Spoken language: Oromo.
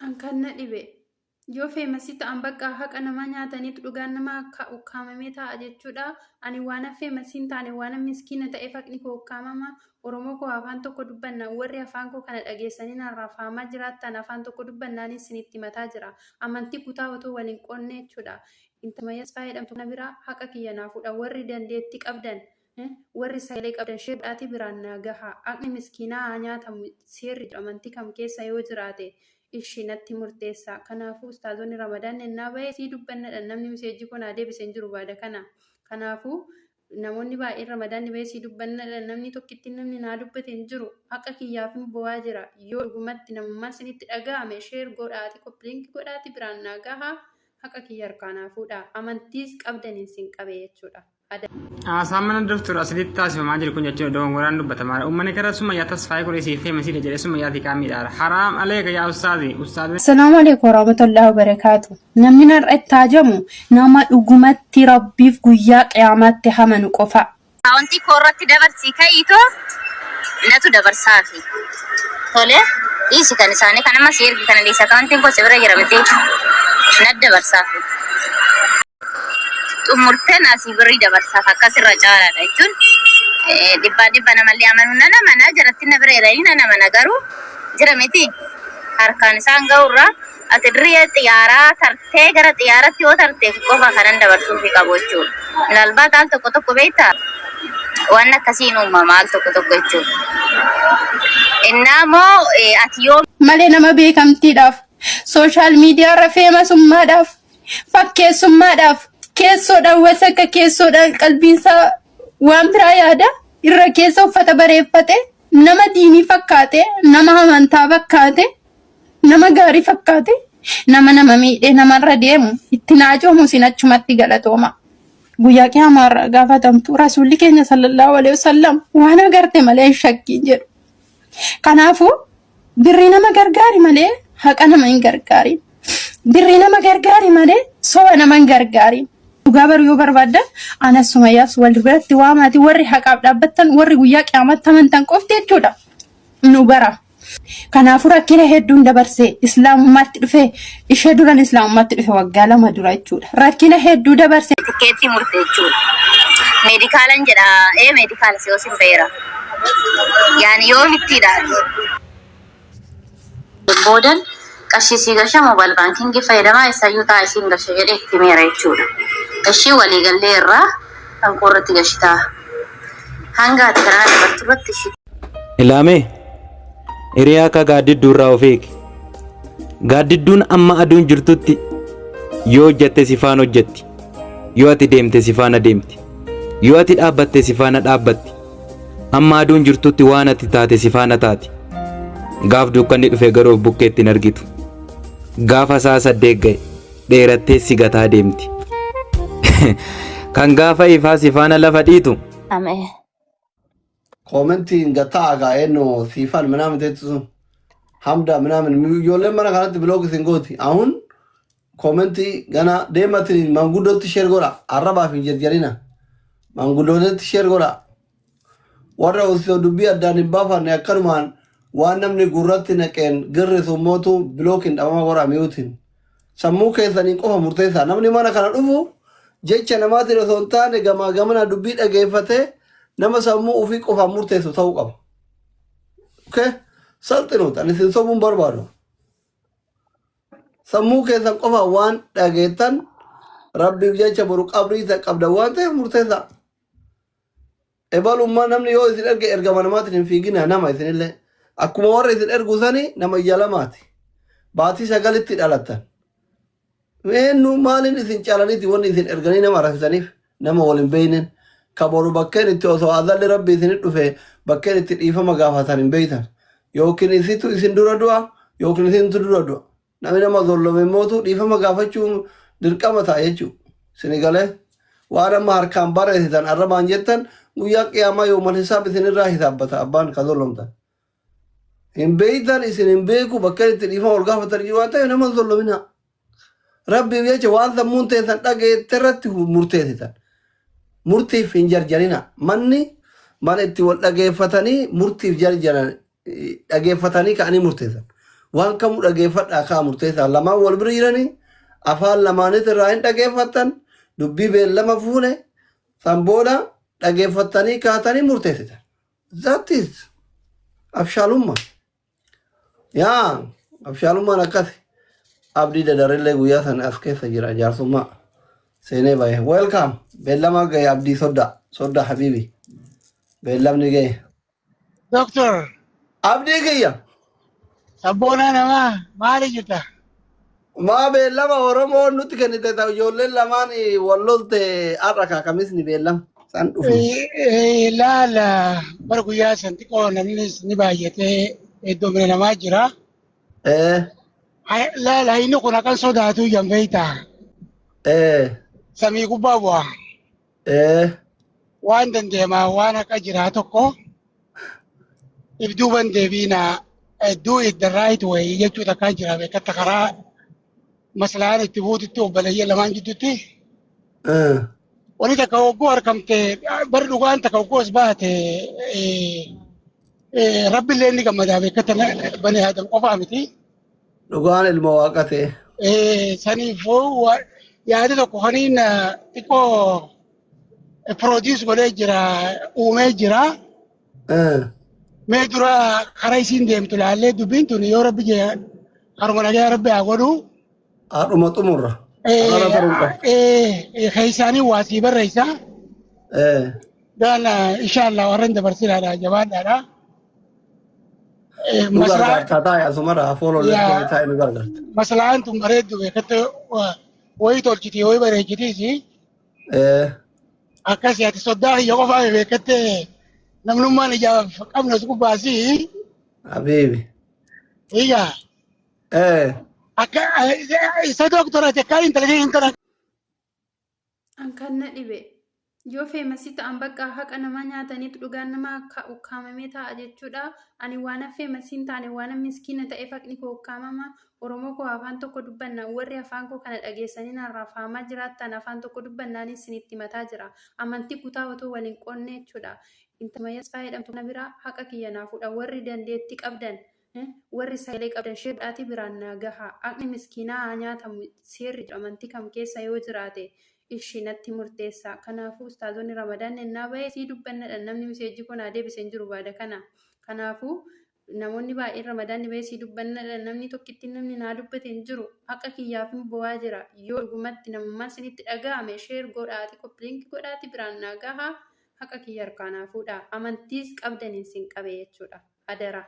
An kan na dhibe yoo famous ta'an bakka haqa namaa nyaataniitu dhugaan namaa akka ukkaamamee taa'a jechuudha. Ani waan famous hin taane, waan miskiina ta'eef haqni koo ukkaamama. Oromoo koo, afaan tokko dubbanna. Warri afaan koo kana dhageessanii narraa faamaa jiraattan, afaan tokko dubbannaan isinitti mataa jira. Amantii kutaa otoo waliin qoonne jechuudha. Intala Yasfaa jedhamtu kana biraa haqa kiyya naa fuudha. Warri dandeettii qabdan, warri sagalee qabdan, share godhaatii biraan naa gaha. Haqni miskiinaa haa nyaatamu. Seerri amantii kam keessa yoo jiraate ishii natti murteessa. Kanaafuu ustaazonni, Ramadaan ennaa bahee sii dubbannadha. Namni message koo naa deebise hin jiru baada kana. Kanaafuu namoonni baay'een Ramadaanni bahee sii dubbannadha. Namni tokkitti namni naa dubbate hin jiru. Haqa kiyyaaf hin bo'aa jira. Yoo dhugumatti namummaan isinitti dhaga'ame, share godhaatii, copy link godhaatii biraan naa gaha. Haqa kiyya harkaa naa fuudha. Amantiis qabdaniin sin qabe jechuudha. Haasaan mana Doktor asirratti taasifamaa jiru kun jechuudha dogongoraan dubbatamaa. Uummanni karaa Sumayyaa Tasfaayee kun isiif famousiidha jedhee Sumayyaati qaamiidhaara. Haraam aleeka yaa ustaazi. Ustaazi. Assalaamu alaikum warahmatullahi wabarakaatu. Namni narra itti haajamu nama dhugumatti Rabbiif guyyaa qiyaamaatti amanu qofa. Akaawuntii koo irratti dabarsii ka'iitoo natu dabarsaafi. Tole, dhiisi kan isaanii kan amma si ergi kana dhiisi, akaawuntiin koo si bira jira miti, nat dabarsaafi. Xumurteen asii birrii dabarsaaf akkasirra caalaadha jechuun dhibbaa dhibba namallee amanuu nan amana, jaratti na bira jiranii nan amana, garuu jira miti harkaan isaan ga'urraa ati dirree xiyyaaraa tartee gara xiyyaaratti yoo tarte qofa kanan dabarsuufi qabu jechuudha. Minaalbaat al tokko tokko beektaa waan akkasii hin uumama al tokko tokko jechuudha. Innaa moo ati yoo Malee nama beekamtiidhaaf, social media irra famousummaadhaaf, fakkeessummaadhaaf, keessoodhaan wasakka, keessoodhaan qalbiinsaa waan biraa yaada, irra keessa uffata bareeffate, nama diinii fakkaate, nama amantaa fakkaate, nama gaarii fakkaate, nama nama miidhee namarra deemu itti naajoomu isin achumatti galatooma. Guyyaa qiyaamaarraa gaafatamtu. Rasuulli keenya sallallahu alaihi wasallam waan agarte malee hin shakkiin jedhu. Kanaafuu birrii nama gargaari malee haqa nama hin gargaarin. Birrii nama gargaari malee soba nama hin gargaarin. Dhugaa baruu yoo barbaaddan, ana Sumayyaas wal biratti waamaati, warri haqaaf dhaabbattan, warri guyyaa qiyaamaatti amantan qofti jechuudha. Nu bara. Kanaafuu rakkina hedduun dabarsee islaamummaatti dhufee, ishee duran islaamummaatti dhufe waggaa 2 dura jechuudha. Rakkina hedduu dabarsee Tikeettii murte jechuudha. Meedikaalan jedha, ee meedikaala si sin beera. Yaani yoomittiidha? Boodan qarshii sii gasha, mobile banking fayyadamaa, eessayyuu ta'a isiin gasha jedhee itti himeera jechuudha. Ishii waliigallee irraa kan koo irratti gashitaa. Hanga ati karaa dabartu irratti ishii. Ilaamee, hiriyaa akka gaaddidduu irraa of eegi. Gaaddidduun amma aduun jirtutti yoo hojjatte si faana hojjetti. Yoo ati deemte si faana deemti. Yoo ati dhaabbatte si faana dhaabbatti. Amma aduun jirtutti waan ati taate si faana taati. Gaaf dukkanni dhufe garuu of bukkeetti hin argitu. Gaafa sa'a 8 ga'e dheerattee si gataa deemti. Kan gaafa ifaa si faana lafa dhiitu Amee. Commentiin gataa gaa eenyu siifan ምናምን teettu sun hamda ምናምን ijoolleen mana kanatti block isin gooti. Ahun commentii gana deematiin manguddootti share godha, arrabaaf hin jarjarina, manguddootatti share godha. Warra osoo dubbii addaan hin baafanne akkanumaan waan namni gurratti naqeen girrisu mootu blockiin dhabama godha, muteiin. Sammuu keessaniin qofa murteessaa. Namni mana kana dhufu jecha namaatiin osoo hin taane gamaa gamana dubbii dhageeffatee nama sammuu ofii qofaan murteessu ta'uu qaba. Okay? Salxinuut ani isin sobuun barbaadu. Sammuu keessan qofa waan dhageettan Rabbiif jecha boru qabrii isa qabdan waan ta'eef murteessaa. Ebalummaa namni yoo isin erge ergama namaatiin hin fiigina, nama isinillee. Akkuma warra isin ergu sani nama ija lamaati. Baatii 9tti dhalattan. Eenyu maaliin isin caalaniiti wanni isin erganii nama rafisaniif nama wal hin beeynen. Ka boru bakkeen itti osoo azalli Rabbi isinit dhufe bakkeen itti dhiifama gaafatan hin beeytan. Yookiin isitu isin dura du'a, yookiin isintu dura du'a. Namni nama zollome mootu dhiifama gaafachuun dirqama ta'a jechuudha. Isin galee waan amma harkaan barreessitan, arrabaan jettan, guyyaa qiyaamaa yoomal hisaab isinirraa hisaabbata abbaan ka zollomtan. Hin beeytan, isin hin beeku, bakka itti dhiifama ol gaafatan jiru waan ta'eef nama hin zollominaa. Rabbiif jecha waan sammuun teessan dhageette irratti murteessitan. Murtiif hin jarjarina. Manni mana itti wal dhageeffatanii murtiif jarjaran, dhageeffatanii ka'anii murteessan. Waan kamuu dhageeffadhaa kaa murteessaa. Lamaan wal bira jiranii afaan lamaanitti irraa hin dhageeffattan dubbii beellama fuune san booda dhageeffattanii kaatanii murteessitan. That is abshaalummaa. Yaa abshaalummaan akkasi. Abdii dadarillee guyyaa sana as keessa jira jaarsummaa. Seenee bahe. Welcome. Beellama gahe Abdii soddaa. Soddaa habiibi. Beellamni gahe. Doctor, Abdii kiyya. Sabboonaa namaa maali jirta? Maa beellama Oromoon nutti kennite ta'u ijoolleen lamaan wal lolte har'a kaakamisni beellama. San dhufne. Laala bara guyyaa san xiqqoo namnis ni baay'atee iddoo mina namaa jira. Laala inni kun akkan sodaatu ijaan beekta. Samii gubbaa bu'a. Waan dandeemaa waan akka jiraa tokko if duuban deebiina, do it the right way jechuu takkaa jira beekatta karaa maslahaan itti buututti obboleeyyan lamaan jidduutti. Wani takka hogguu harkamte bari dhugaan takka hogguu as baate rabbillee inni gammadaa beekatta bani Aadam qofaa miti. Dhugaan ilma waaqa ta'e. Saniifuu yaada tokko kaniin xiqqoo produce godhee jira, uumee jira. Mee dura karaa isiin deemtu laallee dubbiin tun yoo rabbi jee haruma nagaa rabbi haa godhu. Haadhuma xumurra. Kanarra ta'uu qaba. Keessaanii waa sii barreessa. Gaan inshallah warreen dabarsinaadha jabaadhaadha. Nu gargaartaa taa'e asumarra fooloo leeskoo taa'e nu gargaarta. Masalaan tun bareeddu beekatte wayii tolchiti wayii bareechitiisi. Akkasii ati soddaa kiyya qofaa beekatte namnummaan ijaaf qabnu as gubbaasii. Habiibi. Egaa akka isa doktora ati akka intala intala An kan na dhibe yoo famous ta'an bakka haqa namaa nyaataniitu dhugaan namaa ukkaamamee taa'a jechuudha. Ani waan famous hin taane waan miskiina ta'eef haqni koo ukkaamama. Oromoo koo afaan tokko dubbanna. Warri afaan koo kana dhageessanii narraa faamaa jiraattan afaan tokko dubbannaan isinitti mataa jira. Amantii kutaa otoo waliin qoonne jechuudha. Intala Yasfaa jedhamtu kana biraa haqa kiyya naa fuudha. Warri dandeettii qabdan, warri sagalee qabdan share godhaatii biraan naa gahaa. Haqni miskiinaa haa nyaatamu seerri jedhu amantii kam keessa yoo jiraate ishi natti murteessaa. Kanaafuu ustaazonni Ramadaanni ennaa bahe sii dubbannadha namni miseejii koo naa deebise hin jiru baada kana. Kanaafuu namoonni baay'een Ramadaanni bahe sii dubbannadha namni tokkittiin namni naa dubbate hin jiru. Haqa kiyyaaf hin boo'aa jira. Yoo dhugumatti namummaan isinitti dhaga'ame share godhaatii copy link godhaatii biraan naa gahaa. Haqa kiyya harkaa naa fuudhaa. Amantiis qabdaniin sin qabe jechuudha. Adaraa.